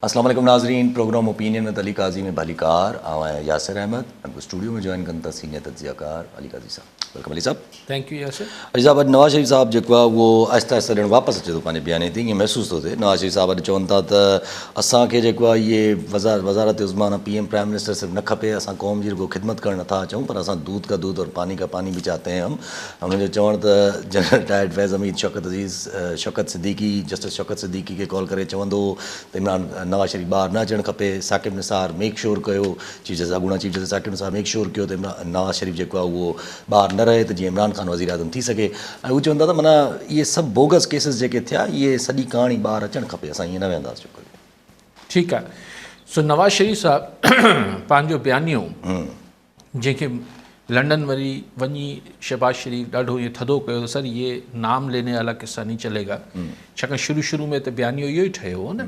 اسلام عليڪم ناظرين پروگرام اوپينين ۾ علي قاضي ۾ ڀليڪار آئون آهيان ياسر احمد ۽ اسٽوڊيو ۾ جوائن ڪن ٿا سينيئر تجزيه ڪار علي قاضي صاحب welcome Ali صاحب. Thank you Yasir. Ali صاحب اڄ نواز شريف صاحب جيڪو آهي اهو آهستي آهستي ڄڻ واپس اچي ٿو پنهنجي بياني تي ائين محسوس ٿو ٿئي نواز شريف صاحب اڄ چون ٿا ته اسان کي جيڪو آهي اهي وزارت عظميٰ نه پي ايم پرائم منسٽر صرف نه کپي اسان قوم جي رڳو خدمت ڪرڻ نٿا اچون پر اسان دودھ کا دودھ اور پاني کا پاني به چاهتي هين هم هنن جو چوڻ ته جنرل رٽائرڊ فيض حميد شوڪت عزيز شوڪت صديقي جسٽس شوڪت صديقي کي ڪال ڪري چوندو هو ته عمران نواز شريف ٻاهر نه اچڻ کپي ثاقب نثار ميڪ شور ڪيو چيف جسٽس اڳوڻا chief justice Saqib Nisar make شور ڪيو ته عمران نواز شريف جيڪو آهي اهو ٻاهر نه رهي ته جيئن عمران خان وزيراعظم ٿي سگهي ۽ هو چون ٿا ته معنيٰ اهي سڀ بوگس ڪيسز جيڪي ٿيا اهي سڄي ڪهاڻي ٻاهر اچڻ کپي اسان ائين نه ويهنداسين جو ڪري. ٺيڪ آهي سو نواز شريف صاحب پنهنجو بيانيو جنهن کي لنڊن وري وڃي شهباز شريف ڏاڍو ائين ٿڌو ڪيو ته سر يي نام ليني والا قصا نهين چلي گا ڇاڪاڻ شروع شروع ۾ ته بيانيو اهو ئي ٺهيو هو نه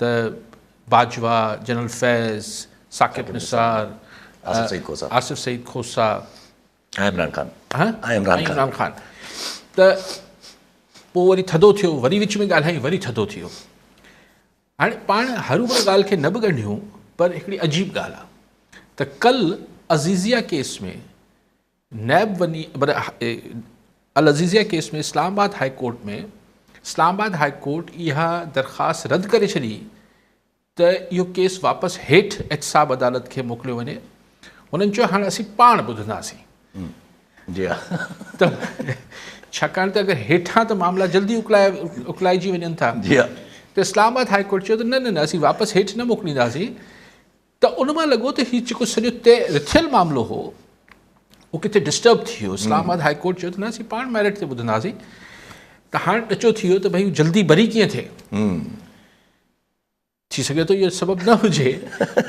ته باجوا جنرل فيض ثاقب نثار آصف سعيد کوسا عمران خان عمران خان ته پوء وري ٿڌو ٿيو وري وچ ۾ ڳالهائين وري ٿڌو ٿيو هاڻي پاڻ هروڀرو ڳالهه کي نه به ڳنڍيون پر هڪڙي عجيب ڳالهه آهي ته ڪل عزيزيه ڪيس ۾ نيب وڃي Al Azizia case ۾ Islamabad high court ۾ Islamabad high court اها درخواست رد ڪري ڇڏي ته اهو ڪيس واپس هيٺ احتساب عدالت کي موڪليو وڃي هنن چيو هاڻي اسين پاڻ ٻڌنداسين جي ها ته ڇاڪاڻ ته اگر هيٺان ته معاملا جلدي اڪلائي اڪلائجي وڃن ٿا جي ها ته اسلام آباد هاء ڪورٽ چيو ته نه نه نه اسين واپس هيٺ نه موڪلينداسين ته ان مان لڳو ته هي جيڪو سڄو طئي رٿيل معاملو هو اهو ڪٿي ڊسٽرب ٿي ويو اسلام آباد هاء ڪورٽ چيو ته نه اسين پاڻ ميرٽ تي ٻڌنداسين ته هاڻ ڏچو ٿي ويو ته ڀئي جلدي بري ڪيئن ٿئي ٿي سگهي ٿو اهو سبب نه هجي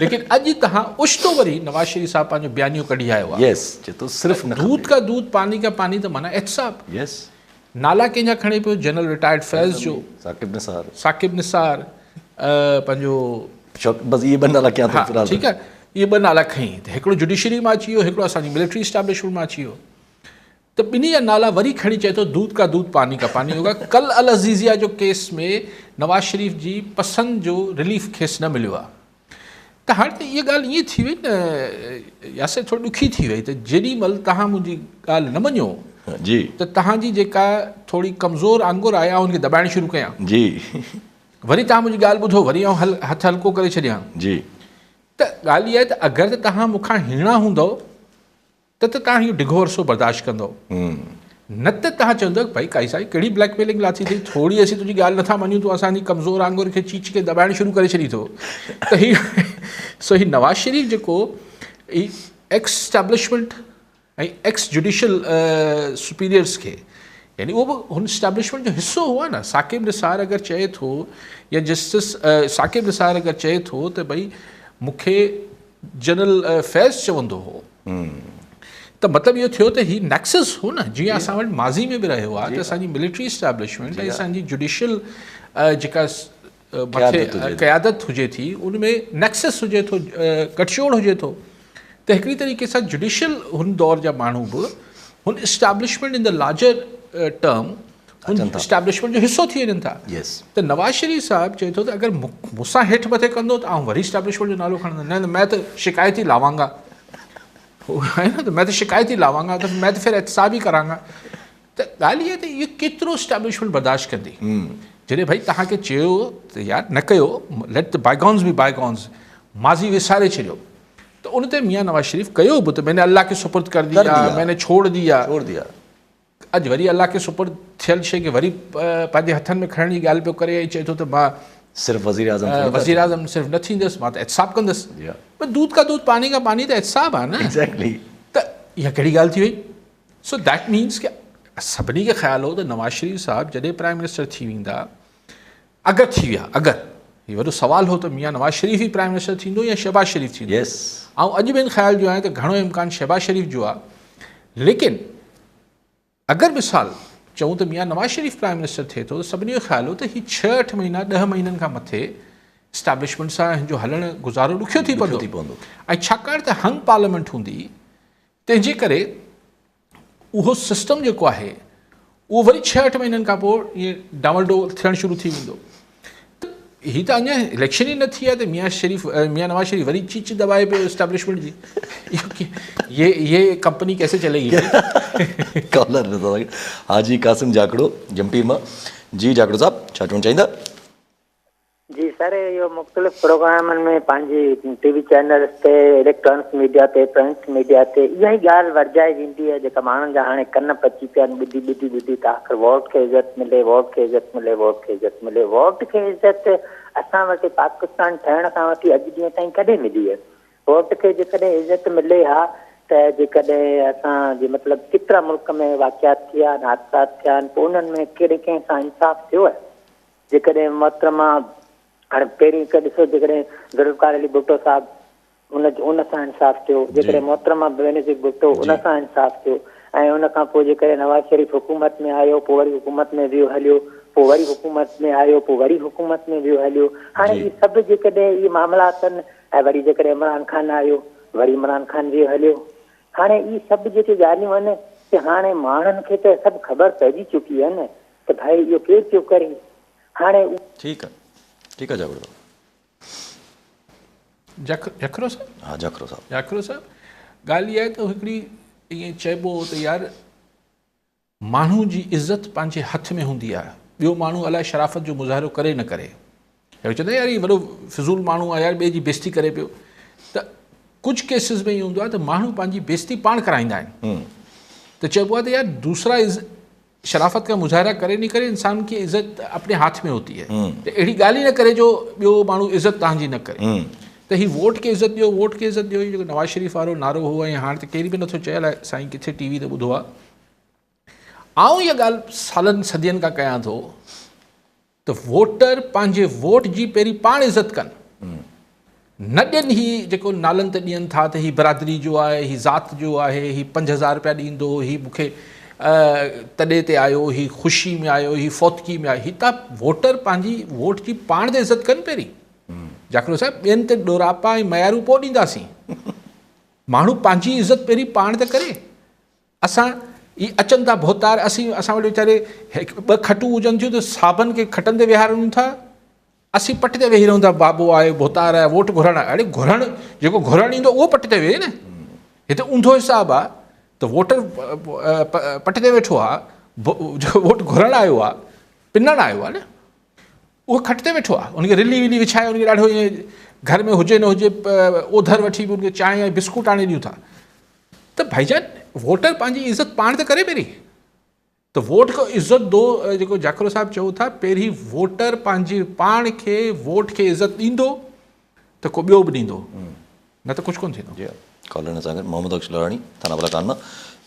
ليڪن اڄ تهان اوچتو وري نواز شريف صاحب پنهنجو بيانيو ڪڍي آيو آهي يس چي ٿو صرف نه دودھ کا دودھ پاني کا پاني ته معنيٰ احتساب يس نالا ڪنهن جا کڻي پيو جنرل رٽائرڊ فيض جو ثاقب نثار ثاقب نثار پنهنجو بس اهي ٻه نالا ڪيان ٿو في الحال ٺيڪ آهي اهي ٻه نالا کڻي ته هڪڙو جڊيشري مان اچي ويو هڪڙو اسان جي ملٽري اسٽيبلشمينٽ مان اچي ويو ته ٻنهي جا نالا وري کڻي چئي ٿو دودھ کا دودھ پاني کا پاني هوگا ڪل العزيزيه جو ڪيس ۾ نواز شريف جي پسند جو رليف کيس نه مليو آهي ته هاڻي ته اها ڳالهه ائين ٿي وئي نه ياسر ٿوري ڏکي ٿي وئي ته جيڏي مهل توهان منهنجي ڳالهه نه مڃو جي ته توهان جي جيڪا ٿوري ڪمزور آڱر آهي آئون ان کي دٻائڻ شروع ڪيان جي وري توهان منهنجي ڳالهه ٻڌو وري آئون هٿ هلڪو ڪري ڇڏيان جي ته ڳالهه اها آهي ته اگر ته توهان مون کان هيڻا هوندؤ ته ته توهان اهو ڊگهو عرصو برداشت ڪندؤ نه ته توهان چوندؤ ڀائي ڪائي سائين ڪهڙي بليڪ ميلنگ لاٿي اٿئي ٿوري اسين تنهنجي ڳالهه نٿا مڃون تون اسان جي ڪمزور آڱر کي چيچ کي دٻائڻ شروع ڪري ڇڏي ٿو ته هي سو هي نواز شريف جيڪو هي ايڪس اسٽيبلشمينٽ ۽ ايڪس جوڊيشل سپيريئرس کي يعني اهو به هن اسٽيبلشمينٽ جو حصو هئا نه ثاقب نثار اگر چئي ٿو يا جسٽس ثاقب نثار اگر چئي ٿو ته ڀئي مون کي جنرل فيض چوندو هو ته مطلب اهو ٿيو ته هي نيڪسس هو نه جيئن اسان وٽ ماضي ۾ به رهيو آهي ته اسان جي ملٽري اسٽيبلشمينٽ ۽ اسان جي جوڊيشل جيڪا مٿي قيادت هجي ٿي ان ۾ نيڪسس هجي ٿو گٺجوڙ هجي ٿو ته هڪڙي طريقي سان جوڊيشل هن دور جا ماڻهو به هن establishment in the larger term هن اسٽيبلشمينٽ جو حصو ٿي وڃن ٿا ته نواز شريف صاحب چئي ٿو ته اگر مون سان هيٺ مٿي ڪندو ته آئون وري اسٽيبلشمينٽ جو نالو کڻندس نه مين ته شڪايت ئي لاوانگا ته مين ته شڪايت ئي لاوانگا ته مين ته ڦر احتساب ئي ڪرانگا ته ڳالهه اها ته اهو ڪيترو اسٽيبلشمينٽ برداشت ڪندي جڏهن ڀائي توهان کي چيو ته يار نه ڪيو ليٽ the بائيگونز بي بائيگونز ماضي وساري ڇڏيو ته ان تي ميان نواز شريف ڪيو به ته مين الله کي سپرد ڪر ديا مين ڇوڙ ديا ڇوڙ ديا اڄ وري الله کي سپرد ٿيل شيء کي وري پنهنجي هٿن ۾ کڻڻ جي ڳالهه پيو ڪري ۽ چئي ٿو ته مان صرف وزير اعظم وزير اعظم صرف نه ٿيندس مان ته احتساب ڪندس پر دودھ کا دودھ پاني کا پاني ته احتساب آهي نه ايگزيڪٽلي ته اها ڪهڙي ڳالهه ٿي وئي سو that means ڪي سڀني کي خيال هو ته نواز شريف صاحب جڏهن پرائم منسٽر ٿي ويندا اگر ٿي ويا اگر هي وڏو سوال هو ته ميان نواز شريف ئي پرائم منسٽر ٿيندو يا شهباز شريف ٿيندو يس آئون اڄ به ان خيال جو آهيان ته گهڻو امڪان شهباز شريف جو آهي ليڪن اگر مثال چئون ته ميان نواز شريف پرائم منسٽر ٿئي ٿو ته سڀني جو خيال هو ته هي ڇهه اٺ مهينا ڏهه مهينن کان مٿي اسٽيبلشمينٽ سان هن جو هلڻ گذارو ڏکيو ٿي پوندو ۽ ڇاڪاڻ ته هنگ پارليامينٽ هوندي تنهن جي ڪري اهو سسٽم جيڪو آهي اهو وري ڇهه اٺ مهينن کان پوء ائين ڊانول ڊول ٿيڻ شروع ٿي ويندو. هي ته اڃا اليڪشن ئي نه ٿي آهي ته ميان شريف ميان نواز شريف وري چيچ دٻائي پيو اسٽيبلشمينٽ جي يي يي ڪمپني ڪيسي چلي گي. ڪالر نٿا لڳن. حاجي قاسم جاکڙو جمپير مان جي جاکڙو صاحب ڇا چوڻ چاهيندا. جي سر اهو مختلف پروگرامن ۾ پنهنجي ٽي وي چينلز تي اليڪٽرانڪ ميڊيا تي پرنٽ ميڊيا تي اها ئي ڳالهه ورجائي ويندي آهي جيڪا ماڻهن جا هاڻي ڪن پچي پيا آهن ٻڌي ٻڌي ٻڌي ته آخر ووٽ کي عزت ملي ووٽ کي عزت ملي ووٽ کي عزت ملي ووٽ کي عزت اسان وٽ پاڪستان ٺهڻ کان وٺي اڄ ڏينهن تائين ڪڏهن ملي آهي ووٽ کي جيڪڏهن عزت ملي ها ته جيڪڏهن اسان جي مطلب ڪيترا ملڪ ۾ واقعات ٿيا آهن حادثات ٿيا آهن پوء انهن ۾ ڪهڙي ڪنهن سان انصاف ٿيو آهي جيڪڏهن محترمه هاڻي پهرين هڪ ڏسو جيڪڏهن ذوالفقار علي ڀٽو صاحب ان ان سان انصاف ٿيو جيڪڏهن محترمه بينظير ڀٽو ان سان انصاف ٿيو ۽ ان کان پوء جيڪڏهن نواز شريف حڪومت ۾ آيو پوء وري حڪومت ۾ ويو هليو پوء وري حڪومت ۾ آيو پوء وري حڪومت ۾ ويو هليو هاڻي اهي سڀ جيڪڏهن اهي معاملا اٿن ۽ وري جيڪڏهن عمران خان آيو وري عمران خان ويو هليو هاڻي اهي سڀ جيڪي ڳالهيون آهن ته هاڻي ماڻهن کي ته سڀ خبر پئجي چڪي آهي نه ته ڀائي اهو ڪير پيو ڪري هاڻي اهو. ٺيڪ آ ٺيڪ آ جاکرو صاحب. جاکرو صاحب. ها جاکرو صاحب. جاکرو صاحب ڳالهه اها آهي ته هڪڙي ائين چئبو هو ته يار ماڻهو جي عزت پنهنجي هٿ ۾ هوندي آهي ٻيو ماڻهو الائي شرافت جو مظاهرو ڪري نه ڪري هي چوندا يار هي وڏو فضول ماڻهو آهي يار ٻئي جي بيستي ڪري پيو ته ڪجهه ڪيسز ۾ ائين هوندو آهي ته ماڻهو پنهنجي بيستي پاڻ ڪرائيندا آهن ته چئبو آهي ته يار دوسرا شرافت کا مظاهره ڪري ني ڪري انسان کي عزت اپني هاٿ ۾ هوتي هي ته اهڙي ڳالهه ئي نه ڪري جو ٻيو ماڻهو عزت تهان جي نه ڪري ته هي ووٽ کي عزت ڏيو ووٽ کي عزت ڏيو هي جيڪو نواز شريف وارو نعرو هو ۽ هاڻ ته ڪير به نٿو چئي الائي سائين ڪٿي ٽي وي تي ٻڌو آهي آئون اها ڳالهه سالن صدين کان ڪيان ٿو ته ووٽر پنهنجي ووٽ جي پهرين پاڻ عزت ڪن نه ڏين هي جيڪو نالن تي ڏين ٿا ته هي برادري جو آهي هي ذات جو آهي هي 5000 روپيا ڏيندو هي مونکي تڏي تي آيو هي خوشي ۾ آيو هي فوتگي ۾ آيو هي ته ووٽر پنهنجي ووٽ جي پاڻ تي عزت ڪن پهرين جاکرو صاحب ٻين تي ڏوراپا ۽ معيارون پوء ڏينداسين ماڻهو پنهنجي عزت پهرين پاڻ ته ڪري اسان هي اچن ٿا ڀوتار اسين اسان وٽ ويچاري هڪ ٻه کٽون هجن ٿيون ته صاحبن کي کٽن تي ويهاريون ٿا اسين پٽ تي ويهي رهون ٿا بابو آيو ڀوتار آيو ووٽ گهرڻ آيو اڙي گهرڻ جيڪو گهرڻ ايندو اهو پٽ تي ويهي نه هتي اونڌو حساب آ ته ووٽر پٽ تي ويٺو آ جيڪو ووٽ گهرڻ آيو آ پنڻ آيو آ نه اهو کٽ تي ويٺو آ ان کي رلي ولي وڇائي ان کي ڏاڍو ائين گهر ۾ هجي نه هجي اوڌر وٺي به ان کي چانهه ۽ بسڪوٽ آڻي ڏيون ٿا ته ڀائي جان ووٽر پنهنجي عزت پاڻ ته ڪري پهرين ته ووٽ کو عزت دو جيڪو جاکرو صاحب چئو ٿا پهرين ووٽر پنهنجي پاڻ کي ووٽ کي عزت ڏيندو ته ڪو ٻيو به ڏيندو نه ته ڪجهه ڪونه ٿيندو. جي ڪالر سان گڏ محمد بخش لوراڻي ٿانا بلا خان مان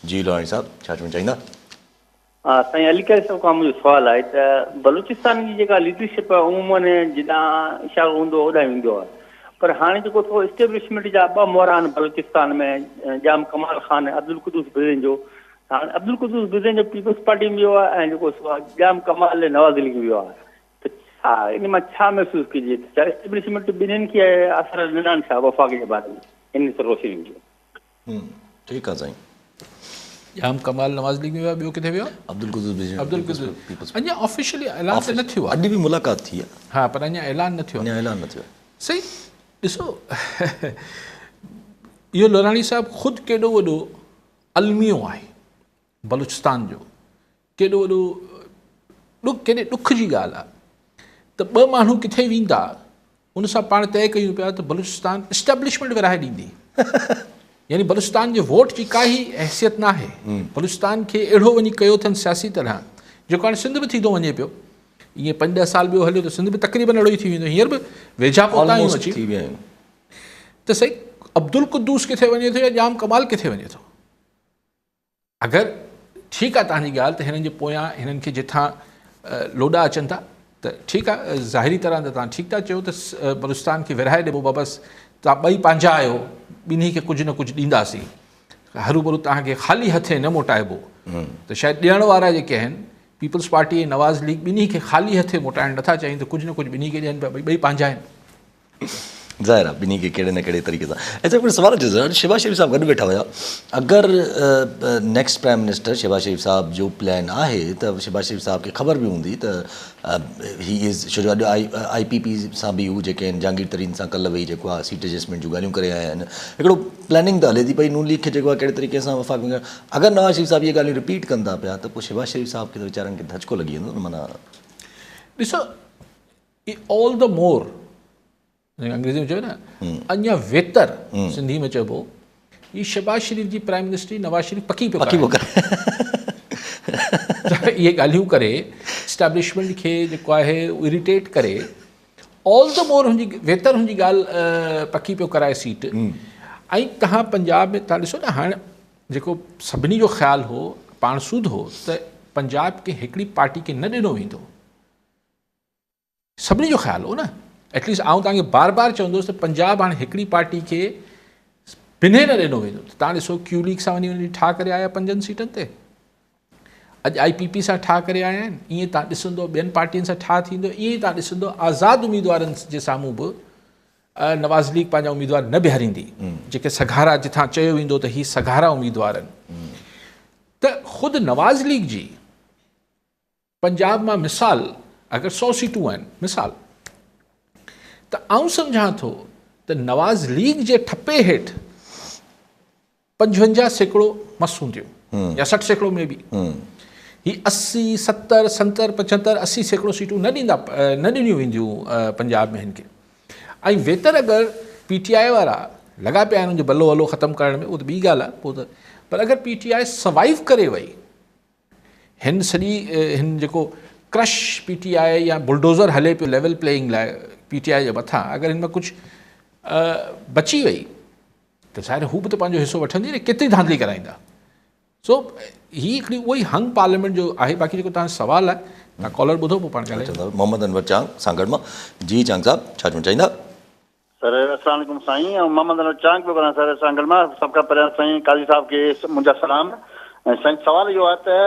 جي لوراڻي صاحب ڇا چوڻ چاهيندا. ها سائين علي قاري صاحب کان منهنجو سوال آهي ته بلوچستان جي جيڪا ليڊرشپ آهي عموماً جيڏانهن اشارو هوندو آهي اوڏانهن ويندو آهي پر هاڻي جيڪو ٿو اسٽيبلشمينٽ جا ٻه مهرا آهن بلوچستان ۾ ڄام ڪمال خان ۽ عبدالقدوس بزنجو هاڻي عبدالقدوس بزنجو پيپلز پارٽي ۾ ويو آهي ۽ جيڪو سو ڄام ڪمال نواز ليگ ۾ ويو آهي ته ڇا ان مان ڇا محسوس ڪجي ته ڇا اسٽيبلشمينٽ ٻنهين کي اثر ڏنا آهن ڇا وفاق جي باري ۾ ان تي روشني وجهو. ٺيڪ آ سائين. ڄام ڪمال نواز ليگ ۾ ويو آهي ٻيو ڪٿي ويو آهي؟ عبدالقدوس بزنجو عبدالقدوس اڃا آفيشلي اعلان ته نه ٿيو آهي. اڄ به ملاقات ٿي آهي. ها پر اڃا اعلان نه ٿيو آهي. اڃا اعلان نه ٿيو آهي. سائين ڏسو اهو لوراڻي صاحب خود ڪيڏو وڏو الميو آهي بلوچستان جو ڪيڏو وڏو ڏک ڪيڏي ڏک جي ڳالهه آهي ته ٻه ماڻهو ڪٿي ويندا ان سان پاڻ طئي ڪيون پيا ته بلوچستان اسٽيبلشمينٽ ورهائي ڏيندي يعني بلوچستان جي ووٽ جي ڪا ئي حيثيت ناهي بلوچستان کي اهڙو وڃي ڪيو اٿن سياسي طرح جيڪو هاڻي سنڌ به ٿيندو وڃي پيو ائين پنج ڏهه سال ٻيو هليو ته سنڌ به تقريبن اهڙو ئي ٿي ويندو هينئر به ويجها پهتا آهيون اچي ٿي ويا آهيون ته سائين عبدالقدوس ڪٿي وڃي ٿو يا ڄام ڪمال ڪٿي وڃي ٿو اگر ٺيڪ آ توهان جي ڳالهه ته هنن جي پويان هنن کي جتان لوڏا اچن ٿا ته ٺيڪ آ ظاهري طرح ته توهان ٺيڪ ٿا چئو ته بلوچستان کي ورهائي ڏبو بس توهان ٻئي پنهنجا آهيو ٻنهي کي ڪجهه نه ڪجهه ڏينداسين هروڀرو توهان کي خالي هٿين نه موٽائبو ته شايد ڏيڻ وارا جيڪي آهن پيپلز پارٽي ۽ نواز ليگ ٻنهي کي خالي هٿين موٽائڻ نٿا چاهين ته ڪجهه نه ڪجهه ٻنهي کي ڏين پيا ٻئي پنهنجا آهن. ظاهر آهي ٻنهي کي ڪهڙي نه ڪهڙي طريقي سان اچا هڪڙو سوال اچي ٿو شهباز شريف صاحب گڏ ويٺا هيا اگر next prime minister Shehbaz Sharif صاحب جو پلان آهي ته شهباز شريف صاحب کي خبر به هوندي ته هي از ڇو جو اڄ آء پي پي سان به هو جيڪي آهن جهانگير ترين سان ڪلهه ويهي جيڪو آهي سيٽ ايڊجسٽمينٽ جون ڳالهيون ڪري آيا آهن هڪڙو پلاننگ ته هلي ٿي پئي نون ليگ کي جيڪو آهي ڪهڙي طريقي سان وفاق ۾ اگر نواز شريف صاحب اهي ڳالهيون رپيٽ ڪن ٿا پيا ته پوء شهباز شريف صاحب کي ته ويچارن کي ڌچڪو لڳي ويندو نه معنيٰ ڏسو آل دا مور انگريزي ۾ چئبو نه اڃا ويتر سنڌي ۾ چئبو هي شهباز شريف جي پرائم منسٽري نواز شريف پڪي پيو پڪي پيو ڪرائي اهي ڳالهيون ڪري اسٽيبلشمينٽ کي جيڪو آهي اريٽيٽ ڪري آل دا مور هن جي ويتر هن جي ڳالهه پڪي پيو ڪرائي سيٽ ۽ تهان پنجاب ۾ تهان ڏسو نه هاڻ جيڪو سڀني جو خيال هو پاڻ سود هو ته پنجاب کي هڪڙي پارٽي کي نه ڏنو ويندو سڀني جو خيال هو نه ايٽليسٽ آئون توهان کي بار بار چوندو هوس ته پنجاب هاڻي هڪڙي پارٽي کي بنهه نه ڏنو ويندو ته توهان ڏسو ڪيو ليگ سان وڃي وڃي ٺاهه ڪري آيا پنجن سيٽن تي اڄ آء پي پي سان ٺاهه ڪري آيا آهن ائين توهان ڏسندو ٻين پارٽين سان ٺاهه ٿيندو ائين ئي توهان ڏسندو آزاد اميدوارن جي سامهون به نواز ليگ پنهنجا اميدوار نه بيهاريندي جيڪي سگهارا جتان چيو ويندو ته هي سگهارا اميدوار آهن ته خود نواز ليگ جي پنجاب مان مثال اگر سو سيٽون آهن مثال ته آئون سمجهان ٿو ته نواز ليگ جي ٺپي هيٺ 55% مس هونديون يا 60% ۾ به هي 80 70 70 75 80% سيٽون نه ڏيندا نه ڏنيون وينديون پنجاب ۾ هن کي ۽ ويتر اگر پي ٽي آء وارا لڳا پيا آهن ان جو بلو ولو ختم ڪرڻ ۾ اهو ته ٻي ڳالهه آهي پوء ته پر اگر پي ٽي آء سروائيو ڪري وئي هن سڄي هن جيڪو ڪرش پي ٽي آء يا بلڊوزر هلي پيو ليول پليئنگ لاء پي ٽي آء جي مٿان اگر هن مان ڪجهه بچي وئي ته ظاهر هو به ته پنهنجو حصو وٺندي نه ڪيتري ڌانڌلي ڪرائيندا سو هي هڪڙي اهو ئي هنگ پارليامينٽ جو آهي باقي جيڪو تهان سوال آهي تهان ڪالر ٻڌو پوء پاڻ ڳالهايون محمد انور چانگ سانگهڙ مان جي چانگ صاحب ڇا چوڻ چاهيندا سر السلام عليڪم سائين آئون محمد انور چانگ پيو ڳالهايان سر سانگهڙ مان سڀ کان پهريان سائين قاضي صاحب کي منهنجا سلام ۽ سائين سوال اهو آهي ته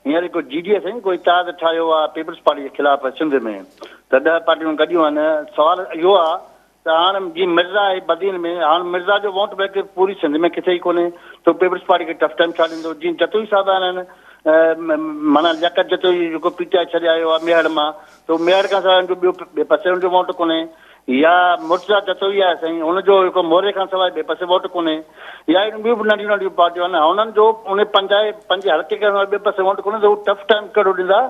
هينئر جيڪو جي ڊي اي سائين ڪو اتحاد ٺاهيو آهي پيپلز پارٽي جي خلاف سنڌ ۾ ته ڏهه پارٽيون گڏيون آهن سوال اهو آهي ته هاڻ جي مرزا آهي بدين ۾ هاڻ مرزا جو ووٽ بينڪ پوري سنڌ ۾ ڪٿي ئي ڪونهي ته پيپلز پارٽي کي ٽف ٽائيم ڇا ڏيندو جيئن جتوئي صاحب آهن معنيٰ لياقت جتوئي جيڪو پي ٽي آء ڇڏي آيو آهي ميهڙ مان ته ميهڙ کان سواء ان جو ٻيو ٻئي پاسي ان جو ووٽ ڪونهي يا مرتضيٰ جتوئي آهي سائين ان جو هڪ موري کان سواء ٻئي پاسي ووٽ ڪونهي يا اهڙيون ٻيون به ننڍيون ننڍيون پارٽيون آهن هنن جو ان پنجائي پنهنجي حلقي کان سواء ٻئي پاسي ووٽ ڪونهي ته هو ٽف ٽائيم ڪهڙو ڏيندا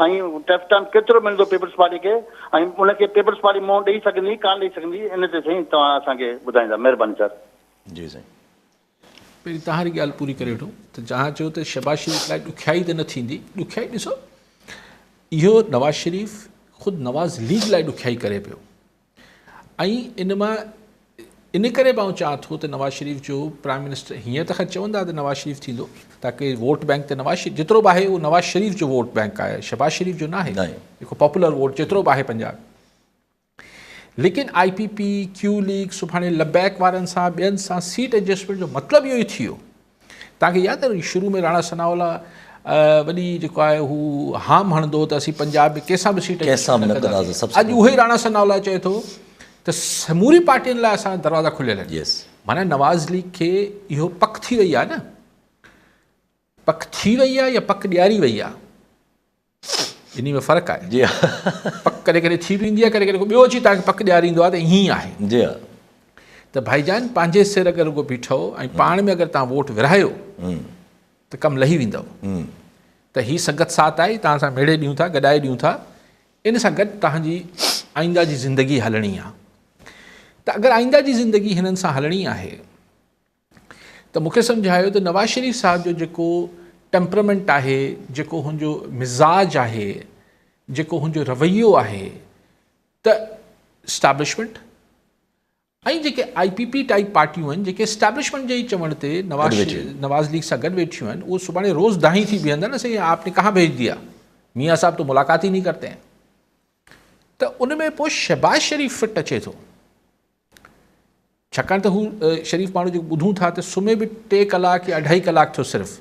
۽ ٽف ٽائيم ڪيترو ملندو پيپلز پارٽي کي ۽ ان کي پيپلز پارٽي منهن ڏئي سگهندي ڪانه ڏئي سگهندي ان تي سائين توهان اسان کي ٻڌائيندا مهرباني سر. جي سائين. پهرين توهان واري ڳالهه پوري ڪري وٺون ته جهان چيو ته شهباز شريف لاء ڏکيائي ته نه ٿيندي ڏکيائي ڏسو اهو نواز شريف خود نواز ليگ لاء ڏکيائي ڪري پيو ۽ ان مان ان ڪري به آئون چاهان ٿو ته نواز شريف جو پرائم منسٽر هيئن ته خير چوندا ته نواز شريف ٿيندو تاڪه ووٽ بينڪ ته نواز شريف جيترو به آهي اهو نواز شريف جو ووٽ بينڪ آهي شهباز شريف جو نه آهي جيڪو پاپولر ووٽ جيترو به آهي پنجاب ليڪن آء پي پي، ڪيو ليگ، سڀاڻي لبيڪ وارن سان ٻين سان سيٽ ايڊجسٽمينٽ جو مطلب اهو ئي ٿي ويو. توهان کي ياد آهي شروع ۾ راڻا ثناء الله وڏي جيڪو آهي هو هام هڻندو هو ته اسين پنجاب ۾ ڪنهن سان به سيٽ ايڊجسٽمينٽ نه ڪنداسين. اڄ اهو ئي راڻا ثناء الله چئي ٿو ته سموري پارٽين لاء اسان جا دروازا کليل آهن. معنيٰ نواز ليگ کي اهو پڪ ٿي وئي آهي نه پڪ ٿي وئي آهي يا پڪ ڏياري وئي آهي. انهي ۾ فرق آهي. جي ها. پڪ ڪڏهن ڪڏهن ٿي به ويندي آهي ڪڏهن ڪڏهن ڪو ٻيو اچي توهان کي پڪ ڏياريندو آهي ته ائين ئي آهي. جي ها. ته ڀائي جان پنهنجي سر اگر رڳو بيٺو ۽ پاڻ ۾ اگر توهان ووٽ ورهايو ته ڪم لهي ويندو. ته هي سنگت ساٿ آهي توهان سان ميڙي ڏيون ٿا گڏائي ڏيون ٿا ان سان گڏ توهان جي آئنده جي زندگي هلڻي آهي ته اگر آئنده جي زندگي هنن سان هلڻي آهي ته مون کي سمجهايو ته نواز شريف صاحب جو جيڪو ٽيمپرامينٽ آهي، جيڪو هن جو مزاج آهي، جيڪو هن جو رويو آهي ته اسٽيبلشمينٽ ۽ جيڪي آء پي پي ٽائيپ پارٽيون آهن جيڪي اسٽيبلشمينٽ جي ئي چوڻ تي نواز نواز ليگ سان گڏ ويٺيون آهن اهو سڀاڻي روز دانهين ٿي بيهندا نه سائين آپ ني ڪهان ڀيج ديا ميان صاحب تو ملاقات ئي نهين ڪرتي هين ته ان ۾ پوء شهباز شريف فٽ اچي ٿو ڇاڪاڻ ته هو شريف ماڻهو جيڪو ٻڌون ٿا ته سمهي به ٽي ڪلاڪ يا اڍائي ڪلاڪ ٿيو صرف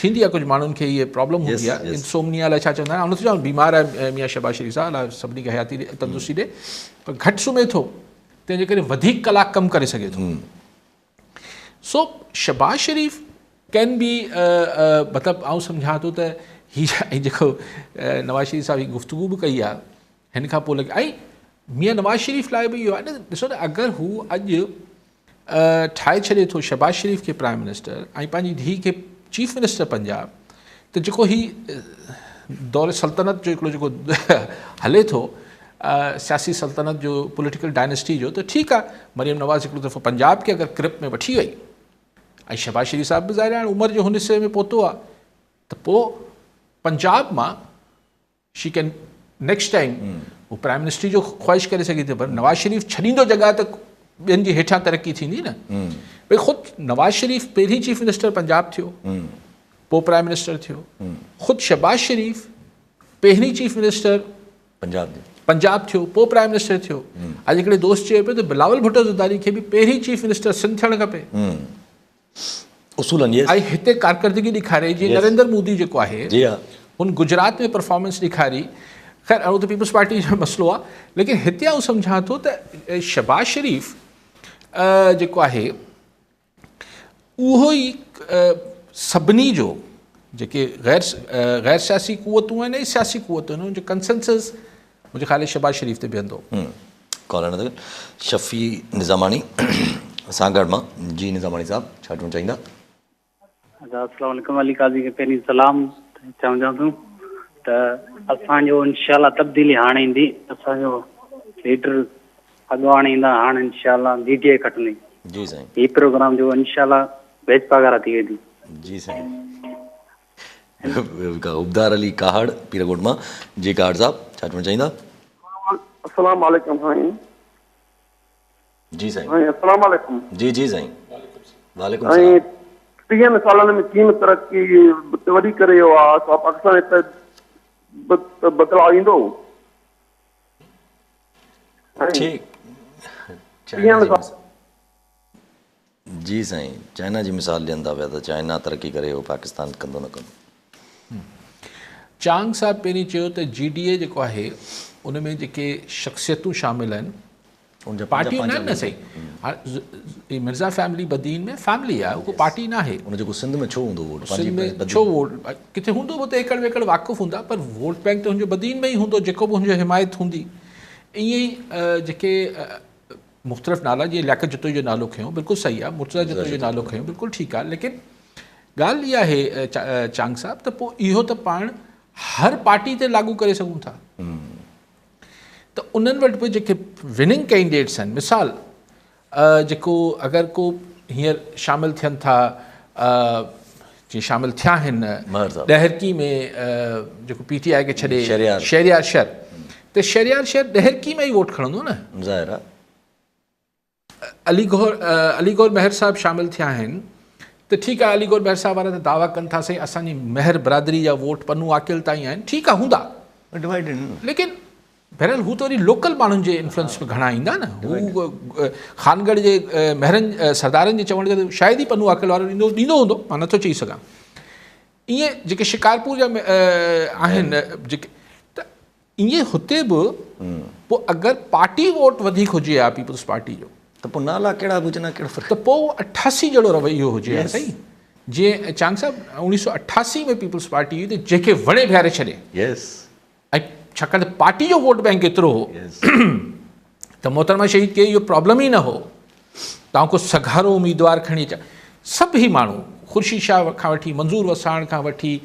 ٿيندي آهي ڪجهه ماڻهن کي هيء پرابلم هوندي آهي انسومنيا لاء ڇا چوندا آهن آئون نٿو چوان بيمار آهي ميان شهباز شريف صاحب الله سڀني کي حياتي ڏي تندرستي ڏي پر گهٽ سمهي ٿو تنهن جي ڪري وڌيڪ ڪلاڪ ڪم ڪري سگهي ٿو. سو شهباز شريف ڪين بي مطلب آئون سمجهان ٿو ته هي جيڪو نواز شريف صاحب هي گفتگو به ڪئي آهي هن کان پوء لڳي ۽ ميان نواز شريف لاء به اهو آهي نه ڏسو نه اگر هو اڄ ٺاهي ڇڏي ٿو شهباز شريف کي پرائم منسٽر ۽ پنهنجي ڌيء کي چيف منسٽر پنجاب ته جيڪو هي دور سلطنت جو هڪڙو جيڪو هلي ٿو سياسي سلطنت جو پوليٽيڪل ڊائنسٽي جو ته ٺيڪ آهي مريم نواز هڪڙو دفعو پنجاب کي اگر گرپ ۾ وٺي وئي ۽ شهباز شريف صاحب به ظاهر آهي عمر جو هن حصي ۾ پهتو آهي ته پوء پنجاب مان شي ڪين نيڪسٽ ٽائيم هو پرائم منسٽري جو خواهش ڪري سگهي ٿو پر نواز شريف ڇڏيندو جڳهه ته ٻين جي هيٺان ترقي ٿيندي نه ڀئي خود نواز شريف پهرين چيف منسٽر پنجاب ٿيو پوء پرائم منسٽر ٿيو خود شهباز شريف پهرين چيف منسٽر پنجاب ٿيو پوء پرائم منسٽر ٿيو اڄ هڪڙي دوست چيو پيو ته بلاول ڀٽو زرداري کي به پهرين چيف منسٽر سنڌ ٿيڻ کپي اصولن يس ۽ هتي ڪارڪردگي ڏيکاري جيئن نريندر مودي جيڪو آهي جي ها هن گجرات ۾ پرفارمنس ڏيکاري خير اهو ته پيپلز پارٽي جو مسئلو آهي ليڪن هتي آئون سمجهان ٿو ته شهباز شريف جيڪو آهي اهو ئي سڀني جو جيڪي غير غير سياسي قوتون آهن ۽ سياسي قوتون آهن ان جو ڪنسنسس منهنجي خيال شهباز شريف تي بيهندو. ڪالر نظر شفيع نظاماڻي سانگهڙ مان جي نظاماڻي صاحب ڇا چوڻ چاهيندا. ادا السلام عليڪم علي قاضي کي پهرين سلام چونديان ٿو ته اسان جو انشاء الله تبديلي هاڻ ايندي اسان جو ليڊر اڳواڻ ايندا هاڻ انشاء الله جي ڊي اي کٽندي جي سائين هي پروگرام جو انشاء الله ويج پاڳارا ٿي ويندي. جي سائين. حبدار علي ڪاهڙ پيرڳوٺ مان جي ڪاهڙ صاحب ڇا چوڻ چاهيندا. السلام عليڪم سائين. جي سائين. سائين السلام عليڪم. جي جي سائين وعليڪم السلام. سائين ٽيهن سالن ۾ چين ترقي وڏي ڪري ويو آ سو پاڪستان ۾ ته بدلاء ايندو. ٺيڪ چائنا جي جي سائين چائنا جي مثال ڏين ٿا پيا ته چائنا ترقي ڪري ويو پاڪستان ڪندو نه ڪندو. چانگ صاحب پهرين چيو ته جي ڊي اي جيڪو آهي ان ۾ جيڪي شخصيتون شامل آهن پارٽيون نه آهن نه سائين هاڻي مرزا فيملي بدين ۾ فيملي آهي ڪو پارٽي نه آهي ان جو سنڌ ۾ ڇو هوندو ووٽ سنڌ ۾ ڇو ووٽ ڪٿي هوندو به ته ايڪڙ ويڪڙ واقف هوندا پر ووٽ بينڪ ته هن جو بدين ۾ ئي هوندو جيڪو به هن جو حمايت هوندي ائين ئي جيڪي مختلف نالا جيئن لياقت جتوئي جو نالو کنيو بلڪل صحيح آهي مرتضيٰ جتوئي جو نالو کنيو بلڪل ٺيڪ آهي ليڪن ڳالهه اها آهي چانگ صاحب ته پوء اهو ته پاڻ هر پارٽي تي لاڳو ڪري سگهون ٿا ته انهن وٽ به جيڪي وننگ ڪينڊيڊيٽس آهن مثال جيڪو اگر ڪو هينئر شامل ٿين ٿا جيئن شامل ٿيا آهن ڏهرڪي ۾ جيڪو پي ٽي آء کي ڇڏي شهريار شر ته شهريار شر ڏهرڪي ۾ ئي ووٽ کڻندو نه ظاهر آهي علي گوهر علي گوهر مهر صاحب شامل ٿيا آهن ته ٺيڪ آهي علي گوهر مهر صاحب وارا ته دعويٰ ڪن ٿا سائين اسان جي مهر برادري جا ووٽ پنو عاقل تائين آهن ٺيڪ آهي هوندا ليڪن بهرحال هو ته وري لوڪل ماڻهن جي انفلوئنس ۾ گهڻا ايندا نه هو خانڳڙهه جي مهرن سردارن جي چوڻ تي شايد ئي پنو عاقل وارو ڏيندو ڏيندو هوندو مان نٿو چئي سگهان ائين جيڪي شڪارپور جا آهن جيڪي ته ائين هتي به پوء اگر پارٽي ووٽ وڌيڪ هجي ها پيپلز پارٽي جو ته پوء نالا ڪهڙا به هجن ها ڪهڙو فرق ته پوء 88 جهڙو رويو هجي ها صحيح جيئن چانگ صاحب 1988 ۾ پيپلز پارٽي هئي ته جنهن کي وڻي بيهاري ڇڏي يس ۽ ڇاڪاڻ ته پارٽي جو ووٽ بينڪ ايترو هو ته محترمه شهيد کي اهو پرابلم ئي نه هو تان ڪو سگهارو اميدوار کڻي اچا سڀ هي ماڻهو خورشيد شاهه کان وٺي منظور وساڻ کان وٺي